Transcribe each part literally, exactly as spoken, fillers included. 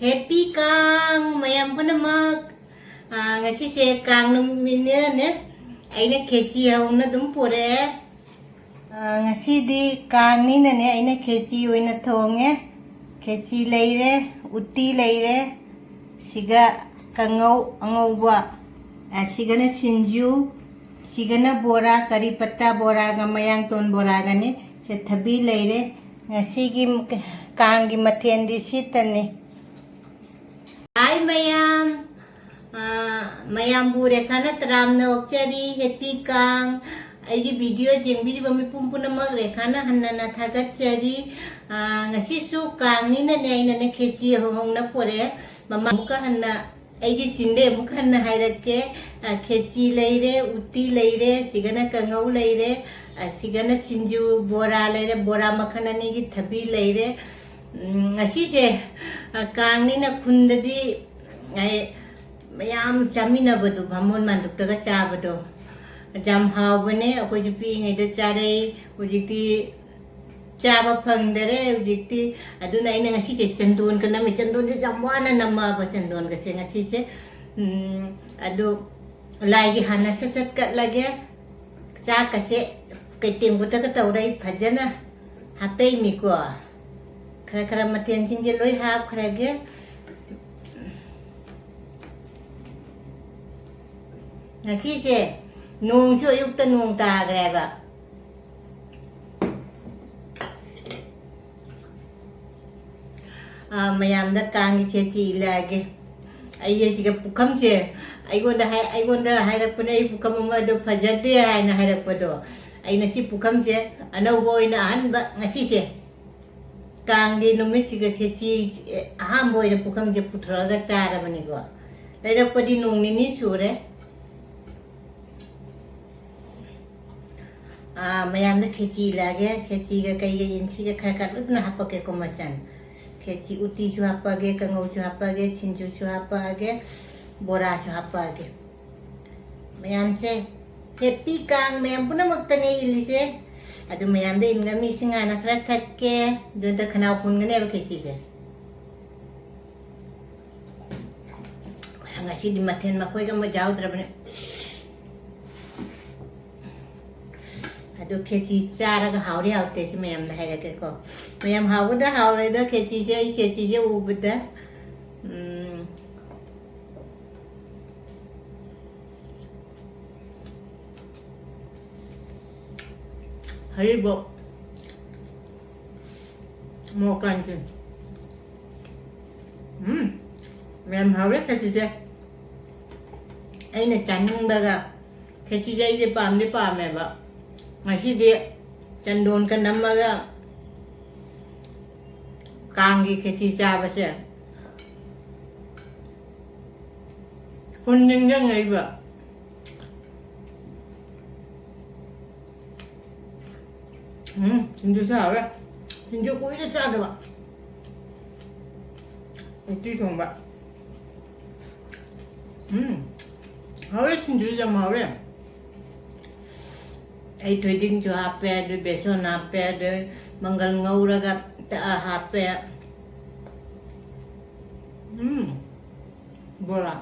Happy ꯀꯥꯡ ꯃꯌꯥꯝ ꯄꯨꯝꯅꯃꯛ꯫ ꯑꯥ, ꯉꯁꯤꯁꯦ ꯀꯥꯡ ꯅꯨꯃꯤꯠꯅꯤꯅꯅꯦ, ꯑꯩꯅ ꯈꯦꯆꯤ ꯍꯧꯅ ꯑꯗꯨꯝ ꯄꯨꯔꯛꯑꯦ꯫ ꯑꯥ, ꯉꯁꯤꯗꯤ ꯀꯥꯡꯅꯤꯅꯅꯦ, ꯑꯩꯅ ꯈꯦꯆꯤ ꯑꯣꯏꯅ ꯊꯣꯡꯉꯦ꯫ ꯈꯦꯆꯤ ꯂꯩꯔꯦ, ꯎꯇꯤ ꯂꯩꯔꯦ, ꯁꯤꯒ ꯀꯥꯡꯉꯧ ꯑꯉꯧꯕ, ꯑꯁꯤꯒꯅ ꯁꯤꯡꯖꯨ, ꯁꯤꯒꯅ ꯕꯣꯔꯥ, ꯀꯔꯤ ꯄꯠꯇꯥ ꯕꯣꯔꯥꯒ ꯃꯌꯥꯡꯇꯣꯟ ꯕꯣꯔꯥꯒꯅꯤ꯫ ꯁꯦ ꯊꯕꯤ ꯂꯩꯔꯦ꯫ ꯉꯁꯤꯒꯤ ꯀꯥꯡꯒꯤ ꯃꯊꯦꯜꯗꯤ ꯁꯤꯇꯅꯤ꯫ ꯍꯥꯏ ꯃꯌꯥꯝ, ꯑꯥ, ꯃꯌꯥꯝꯕꯨ ꯔꯦꯈꯥꯅ ꯇꯔꯥꯝꯅ ꯑꯣꯛꯆꯔꯤ꯫ Happy ꯀꯥꯡ꯫ ꯑꯩꯒꯤ video ꯌꯦꯡꯕꯤꯔꯤꯕ ꯃꯤꯄꯨꯝ ꯄꯨꯝꯅꯃꯛ ꯔꯦꯈꯥꯅ ꯍꯟꯅꯅ ꯊꯥꯒꯠꯆꯔꯤ꯫ ꯑꯥ, ꯉꯁꯤꯁꯨ ꯀꯥꯡꯅꯤꯅꯅꯦ, ꯑꯩꯅꯅꯦ ꯈꯦꯆꯤ ꯍꯧꯅ ꯄꯨꯔꯛꯑꯦ꯫ ꯃꯃꯥ ꯑꯃꯨꯛꯀ ꯍꯟꯅ ꯑꯩꯒꯤ ꯆꯤꯟꯗꯩ ꯑꯃꯨꯛ ꯍꯟꯅ ꯍꯥꯏꯔꯛꯀꯦ꯫ ꯑꯥ, ꯈꯦꯆꯤ ꯂꯩꯔꯦ, ꯎꯇꯤ ꯂꯩꯔꯦ, ꯁꯤꯒꯅ ꯀꯥꯡꯉꯧ ꯂꯩꯔꯦ, ꯑꯁꯤꯒꯅ ꯁꯤꯡꯖꯨ, ꯕꯣꯔꯥ ꯂꯩꯔꯦ, ꯕꯣꯔꯥ ꯃꯈꯜ ꯑꯅꯤꯒꯤ ꯊꯕꯤ ꯂꯩꯔꯦ꯫ ꯎꯝ, ꯉꯁꯤꯁꯦ, ꯑꯥ, ꯀꯥꯡꯅꯤꯅ ꯈꯨꯟꯗꯗꯤ ꯑꯩ ꯃꯌꯥꯝ ꯆꯥꯃꯤꯟꯅꯕꯗꯣ, ꯕꯥꯃꯣꯟ ꯃꯥꯟꯗꯨꯞꯇꯒ ꯆꯥꯕꯗꯣ ꯌꯥꯝ ꯍꯥꯎꯕꯅꯦ꯫ ꯑꯩꯈꯣꯏꯁꯨ ꯄꯤꯛꯏꯉꯩꯗ ꯆꯥꯔꯛꯏ꯫ ꯍꯧꯖꯤꯛꯇꯤ ꯆꯥꯕ ꯐꯪꯗꯔꯦ ꯍꯧꯖꯤꯛꯇꯤ꯫ ꯑꯗꯨꯅ ꯑꯩꯅ ꯉꯁꯤꯁꯦ ꯆꯟꯗꯣꯟꯒ ꯅꯝꯃꯤ꯫ ꯆꯟꯗꯣꯟꯁꯦ ꯌꯥꯝ ꯋꯥꯅ ꯅꯝꯃꯛꯑꯕ, ꯆꯟꯗꯣꯟꯒꯁꯦ ꯉꯁꯤꯁꯦ꯫ ꯎꯝ, ꯑꯗꯨ ꯂꯥꯏꯒꯤ ꯍꯥꯟꯅ ꯁꯠ ꯁꯠ ꯀꯠꯂꯒꯦ꯫ ꯆꯥꯛꯀꯁꯦ ꯀꯩꯇꯦꯡꯕꯨꯠꯇꯒ ꯇꯧꯔ ꯑꯩ ꯐꯖꯅ ꯍꯥꯞꯄꯛꯏꯃꯤꯀꯣ꯫ ꯈꯔ ꯈꯔ ꯃꯊꯦꯜꯁꯤꯡꯁꯦ ꯂꯣꯏ ꯍꯥꯞꯈ꯭ꯔꯒꯦ꯫ ꯉꯁꯤꯁꯦ ꯅꯣꯡꯁꯨ ꯑꯌꯨꯛꯇ ꯅꯣꯡ ꯇꯥꯈ꯭ꯔꯦꯕ꯫ ꯑꯥ, ꯃꯌꯥꯝꯗ ꯀꯥꯡꯒꯤ ꯈꯦꯆꯤ ꯏꯜꯂꯛꯑꯒꯦ꯫ ꯑꯩꯁꯦ ꯁꯤꯒ ꯄꯨꯈꯝꯁꯦ ꯑꯩꯉꯣꯟꯗ ꯍꯥꯏ-, ꯑꯩꯉꯣꯟꯗ ꯍꯥꯏꯔꯛꯄꯅꯦ, ꯑꯩ ꯄꯨꯈꯝ ꯑꯃꯗꯣ ꯐꯖꯗꯦ ꯍꯥꯏꯅ ꯍꯥꯏꯔꯛꯄꯗꯣ꯫ ꯑꯩꯅ ꯁꯤ ꯄꯨꯈꯝꯁꯦ ꯑꯅꯧꯕ ꯑꯣꯏꯅ ꯑꯍꯟꯕ ꯉꯁꯤꯁꯦ ꯀꯥꯡꯒꯤ ꯅꯨꯃꯤꯠꯁꯤꯒ ꯈꯦꯆꯤ ꯑꯍꯥꯟꯕ ꯑꯣꯏꯅ ꯄꯨꯈꯝꯁꯦ ꯄꯨꯊꯣꯔꯛꯑꯒ ꯆꯥꯔꯕꯅꯤꯀꯣ꯫ ꯂꯩꯔꯛꯄꯗꯤ ꯅꯣꯡ ꯅꯤꯅꯤ ꯁꯨꯔꯦ꯫ ꯑꯥ, ꯃꯌꯥꯝꯗ ꯈꯦꯆꯤ ꯏꯜꯂꯛꯑꯒꯦ꯫ ꯈꯦꯆꯤꯒ ꯀꯩꯒ ꯌꯦꯟꯁꯤꯒ ꯈꯔ ꯈꯔ ꯂꯣꯏꯅ ꯍꯥꯞꯄꯛꯀꯦꯀꯣ ꯃꯆꯜ꯫ ꯈꯦꯆꯤ ꯎꯇꯤꯁꯨ ꯍꯥꯞꯄꯛꯑꯒꯦ, ꯀꯥꯡꯉꯧꯁꯨ ꯍꯥꯞꯄꯛꯑꯒꯦ, ꯁꯤꯡꯖꯨꯁꯨ ꯍꯥꯞꯄꯛꯑꯒꯦ, ꯕꯣꯔꯥꯁꯨ ꯍꯥꯞꯄꯛꯑꯒꯦ꯫ ꯃꯌꯥꯝꯁꯦ, happy ꯀꯥꯡ ꯃꯌꯥꯝ ꯄꯨꯝꯅꯃꯛꯇꯅꯦ ꯏꯜꯂꯤꯁꯦ꯫ ꯑꯗꯨ ꯃꯌꯥꯝꯗ ꯏꯟꯒ ꯃꯤ ꯏꯁꯤꯡ ꯍꯥꯟꯅ ꯈꯔ ꯊꯛꯀꯦ꯫ ꯑꯗꯨꯗ ꯈꯅꯥꯎ ꯐꯨꯟꯒꯅꯦꯕ ꯈꯦꯆꯤꯁꯦ꯫ ꯉꯁꯤꯗꯤ ꯃꯊꯦꯜ ꯃꯈꯣꯏꯒ ꯑꯃ ꯌꯥꯎꯗ꯭ꯔꯕꯅꯦ꯫ ꯑꯗꯨ ꯈꯦꯆꯤ ꯆꯥꯔꯒ ꯍꯥꯎꯔꯤ ꯍꯥꯎꯇꯦ ꯁꯤ ꯃꯌꯥꯝꯗ ꯍꯥꯏꯔꯛꯀꯦꯀꯣ꯫ ꯃꯌꯥꯝ ꯍꯥꯎꯒꯗ꯭ꯔꯥ ꯍꯥꯎꯔꯣꯏꯗ꯭ꯔꯥ ꯈꯦꯆꯤꯁꯦ, ꯑꯩ ꯈꯦꯆꯤꯁꯦ ꯎꯕꯗ, ꯎꯝ, ꯍꯔꯤꯕꯣꯞ, ꯃꯣꯔꯣꯛ ꯀꯥꯟꯆꯤ꯫ ꯎꯝ, ꯌꯥꯝ ꯍꯥꯎꯔꯦ ꯈꯦꯆꯤꯁꯦ꯫ ꯑꯩꯅ ꯆꯥꯅꯤꯡꯕꯒ, ꯈꯦꯆꯤꯁꯦ ꯑꯩꯁꯦ ꯄꯥꯝꯗꯤ ꯄꯥꯝꯃꯦꯕ꯫ ꯉꯁꯤꯗꯤ ꯆꯟꯗꯣꯟꯒ ꯅꯝꯃꯒ ꯀꯥꯡꯒꯤ ꯈꯦꯆꯤ ꯆꯥꯕꯁꯦ ꯍꯨꯟ ꯅꯤꯡꯁꯤꯡꯉꯛꯏꯕ꯫ ꯎꯝ, ꯁꯤꯡꯖꯨꯁꯨ ꯍꯥꯎꯔꯦ꯫ ꯁꯤꯡꯖꯨ ꯀꯨꯏꯔꯦ ꯆꯥꯗꯕ꯫ ꯎꯇꯤ ꯊꯣꯡꯕ꯫ ꯎꯝ, ꯍꯥꯎꯔꯦ, ꯁꯤꯡꯖꯨꯁꯨ ꯌꯥꯝ ꯍꯥꯎꯔꯦ꯫ ꯑꯩ ꯊꯣꯏꯗꯤꯡꯁꯨ ꯍꯥꯞꯄꯦ, ꯑꯗꯨ ꯕꯦꯁꯣꯟ ꯍꯥꯞꯄꯦ, ꯑꯗꯨ ꯃꯪꯒꯜ ꯉꯧꯔꯒ ꯇꯛꯑ ꯍꯥꯞꯄꯦ꯫ ꯎꯝ, ꯕꯣꯔꯥ꯫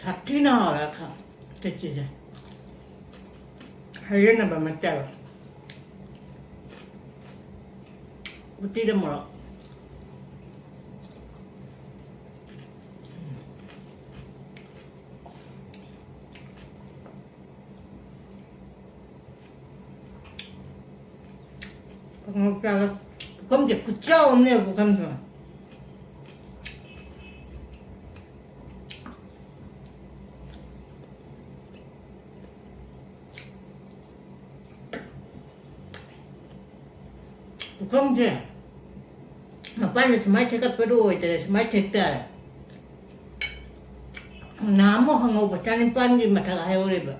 ꯁꯥꯊꯤꯅ ꯍꯥꯎꯔꯦ ꯈ-, ꯈꯦꯆꯤꯁꯦ꯫ ꯍꯩꯖꯅꯕ ꯃꯆꯜ꯫ ꯎꯇꯤꯗ ꯃꯣꯔꯣꯛ꯫ ꯀꯥꯡꯍꯧ ꯆꯥꯔꯦ꯫ ꯄꯨꯈꯝꯁꯦ ꯈꯨꯆꯥꯎ ꯑꯃꯅꯦꯕ, ꯄꯨꯈꯝꯁꯦ꯫ ꯄꯨꯈꯝꯁꯦ ꯃꯄꯥꯟꯗ ꯁꯨꯃꯥꯏꯅ ꯊꯦꯛꯀꯠꯄꯗꯣ ꯑꯣꯏꯗꯔꯦ, ꯁꯨꯃꯥꯏꯅ ꯊꯦꯛꯇꯔꯦ꯫ ꯅꯍꯥꯟꯃꯨꯛ ꯍꯪꯍꯧꯕ ꯆꯅꯤꯄꯥꯟꯒꯤ ꯃꯊꯛ ꯍꯥꯏꯍꯧꯔꯤꯕ꯫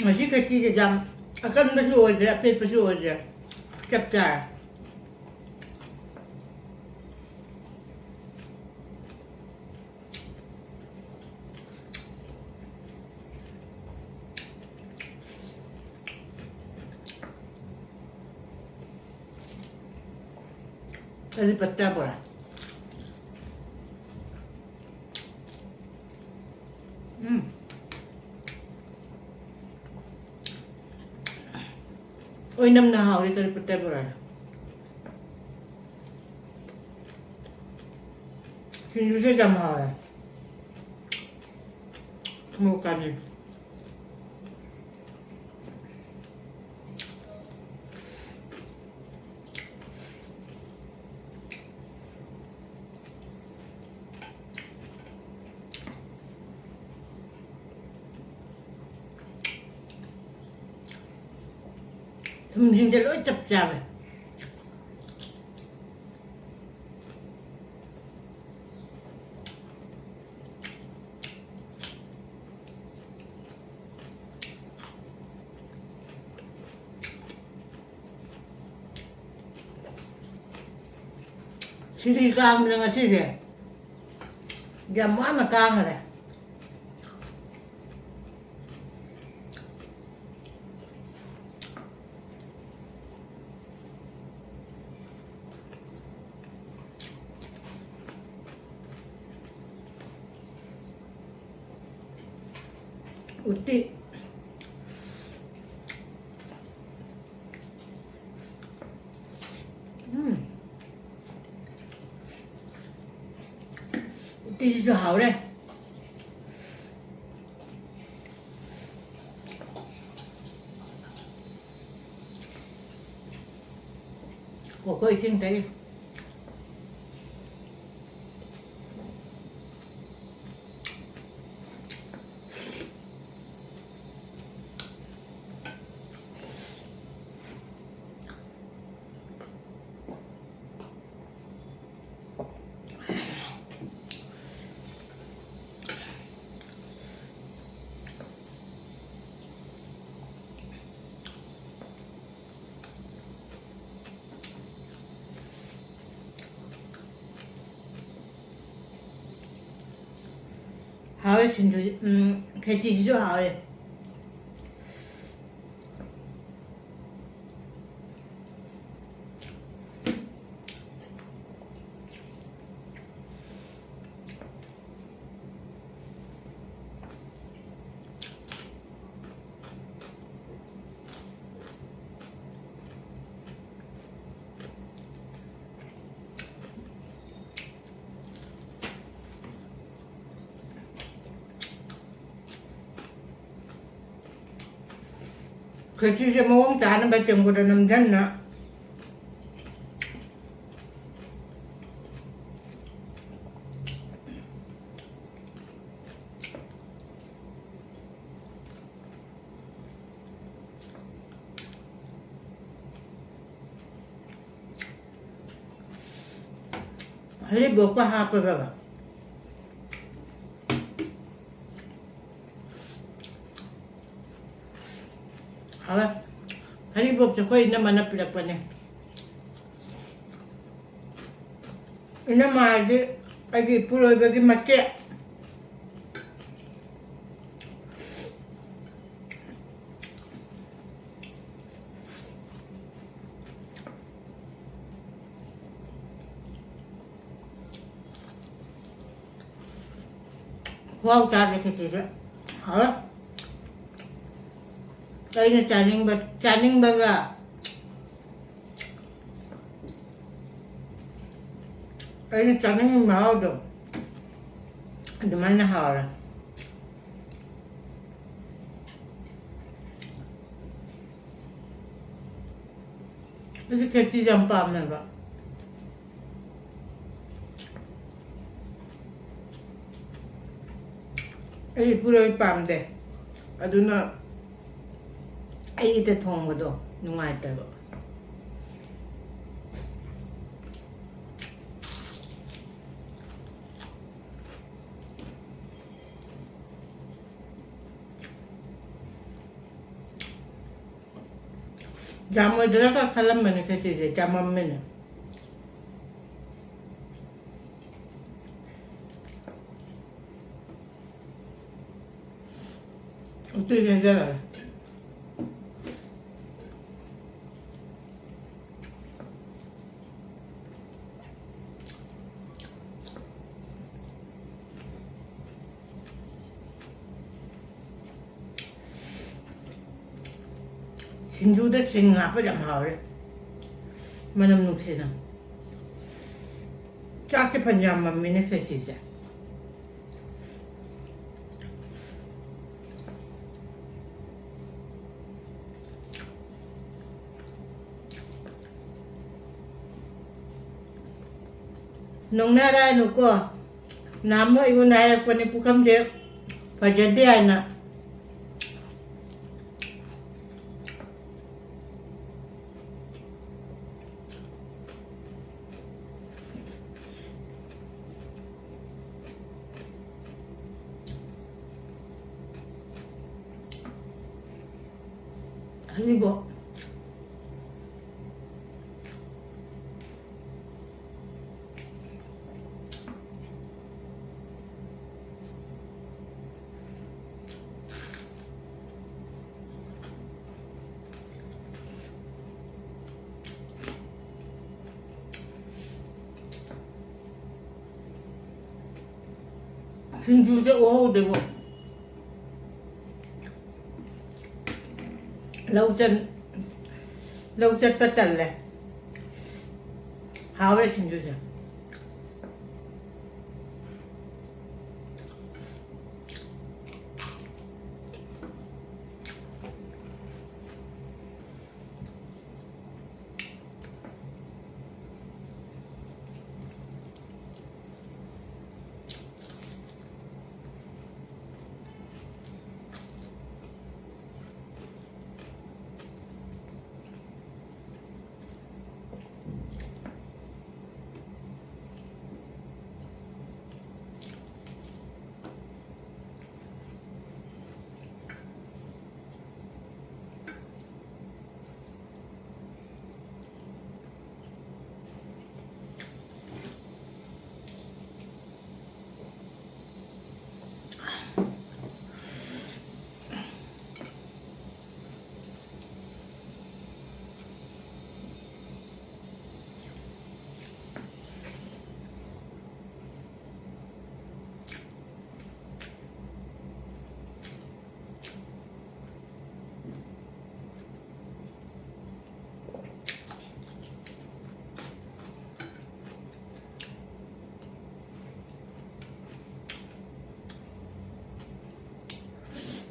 ꯉꯁꯤ ꯈꯦꯆꯤꯁꯦ ꯌꯥꯝ ꯑꯀꯟꯕꯁꯨ ꯑꯣꯏꯗ꯭ꯔꯦ, ꯑꯄꯦꯠꯄꯁꯨ ꯑꯣꯏꯗ꯭ꯔꯦ, ꯆꯞ ꯆꯥꯔꯦ꯫ ꯀꯔꯤ ꯄꯠꯇꯥ ꯕꯣꯔꯥ? ꯎꯝ꯫ ꯑꯣꯏꯅꯝꯅ ꯍꯥꯎꯔꯦ ꯀꯔꯤ ꯄꯠꯇꯥ ꯕꯣꯔꯥ꯫ ꯁꯤꯡꯖꯨꯁꯦ ꯌꯥꯝ ꯍꯥꯎꯋꯦ꯫ ꯃꯣꯔꯣꯛ ꯀꯥꯅꯤ꯫ ꯊꯨꯝꯁꯤꯡꯁꯦ ꯂꯣꯏ ꯆꯞ ꯆꯥꯔꯦ꯫ ꯁꯤꯔꯤ ꯀꯥꯡꯕꯗ ꯉꯁꯤꯁꯦ ꯌꯥꯝ ꯋꯥꯅ ꯀꯥꯡꯈꯔꯦ꯫ ꯎꯇꯤ꯫ ꯎꯝ꯫ ꯎꯇꯤꯁꯤꯁꯨ ꯍꯥꯎꯔꯦ꯫ ꯀꯣꯀꯣ ꯏꯁꯤꯡ ꯊꯛꯏ꯫ ꯁꯤꯡꯖꯨ, ꯎꯝ, ꯈꯦꯆꯤꯁꯤꯁꯨ ꯍꯥꯎꯔꯦ꯫ ꯈꯦꯆꯤꯁꯦ ꯃꯑꯣꯡ ꯇꯥꯅꯕ ꯇꯦꯡꯀꯣꯠꯇ ꯅꯝꯖꯟꯅ꯫ ꯍꯔꯤꯕꯣꯞꯀ ꯍꯥꯞꯄꯒ꯫ ꯍꯥꯎꯋꯦ꯫ ꯍꯔꯤꯕꯣꯞꯁꯦ ꯑꯩꯈꯣꯏ ꯏꯅꯝꯃꯅ ꯄꯤꯔꯛꯄꯅꯦ꯫ ꯏꯅꯝꯃ ꯍꯥꯏꯗꯤ ꯑꯩꯒꯤ ꯏꯄꯨꯔꯣꯏꯕꯒꯤ ꯃꯆꯦ꯫ ꯈꯨꯍꯥꯎ ꯆꯥꯗꯦ ꯈꯦꯆꯤꯁꯦ꯫ ꯍꯥꯎꯋꯦ꯫ ꯑꯩꯅ ꯆꯥꯅꯤꯡꯕ, ꯆꯥꯅꯤꯡꯕꯒ ꯑꯩꯅ ꯆꯥꯅꯤꯡꯕ ꯃꯍꯥꯎꯗꯣ ꯑꯗꯨꯃꯥꯏꯅ ꯍꯥꯎꯔꯦ꯫ ꯑꯩꯗꯤ ꯈꯦꯆꯤꯁꯦ ꯌꯥꯝ ꯄꯥꯝꯃꯦꯕ꯫ ꯑꯩ ꯄꯨꯔꯣꯏ ꯄꯥꯝꯗꯦ꯫ ꯑꯗꯨꯅ ꯑꯩꯗ ꯊꯣꯡꯕꯗꯣ ꯅꯨꯡꯉꯥꯏꯇꯕ꯫ ꯌꯥꯝꯃꯣꯏꯗ꯭ꯔꯒ ꯈꯜꯂꯝꯕꯅꯦ ꯈꯦꯆꯤꯁꯦ, ꯌꯥꯝꯃꯝꯃꯦꯅꯦ꯫ ꯎꯇꯤ ꯍꯦꯟꯖꯜꯂꯒ꯫ ꯁꯤꯡꯖꯨꯗ ꯁꯤꯡ ꯍꯥꯞꯄ ꯌꯥꯝ ꯍꯥꯎꯔꯦ, ꯃꯅꯝ ꯅꯨꯡꯁꯤꯅ꯫ ꯆꯥꯛꯁꯦ ꯐꯅ ꯌꯥꯝꯃꯝꯃꯤꯅꯦ ꯈꯦꯆꯤꯁꯦ꯫ ꯅꯣꯡꯅꯔꯛꯑꯅꯨꯀꯣ꯫ ꯅꯍꯥꯟꯃꯨꯛ ꯑꯩꯉꯣꯟꯗ ꯍꯥꯏꯔꯛꯄꯅꯦ, ꯄꯨꯈꯝꯁꯦ ꯐꯖꯗꯦ ꯍꯥꯏꯅ꯫ ꯍꯩꯔꯤꯕꯣ꯫ ꯁꯤꯡꯖꯨꯁꯦ ꯎꯍꯧꯗꯦꯕꯣ꯫ ꯂꯧ ꯆꯠ-, ꯂꯧ ꯆꯠꯄ ꯇꯜꯂꯦ꯫ ꯍꯥꯎꯔꯦ ꯁꯤꯡꯖꯨꯁꯦ꯫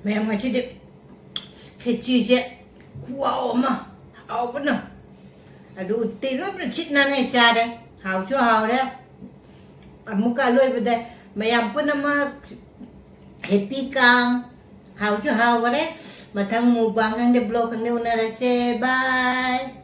ꯃꯌꯥꯝ, ꯉꯁꯤꯗꯤ ꯈꯦꯆꯤꯁꯦ ꯈꯨꯍꯥꯎ ꯑꯃ, ꯍꯥꯎꯕꯅ꯫ ꯑꯗꯨ ꯎꯇꯤ ꯂꯣꯏꯅ ꯁꯤꯠ ꯅꯥꯟꯅ ꯆꯥꯔꯦ꯫ ꯍꯥꯎꯁꯨ ꯍꯥꯎꯔꯦ꯫ ꯑꯃꯨꯛꯀ ꯑꯂꯣꯏꯕꯗ ꯃꯌꯥꯝ ꯄꯨꯝꯅꯃꯛ ꯍꯦꯄꯤ ꯀꯥꯡ꯫ ꯍꯥꯎꯁꯨ ꯍꯥꯎꯈꯔꯦ꯫ ꯃꯊꯪ ꯃꯨꯛꯕꯥꯡ ꯈꯪꯗꯦ, ꯕ꯭ꯂꯣꯒ ꯈꯪꯗꯦ, ꯎꯅꯔꯁꯦ꯫ ꯕꯥꯏ꯫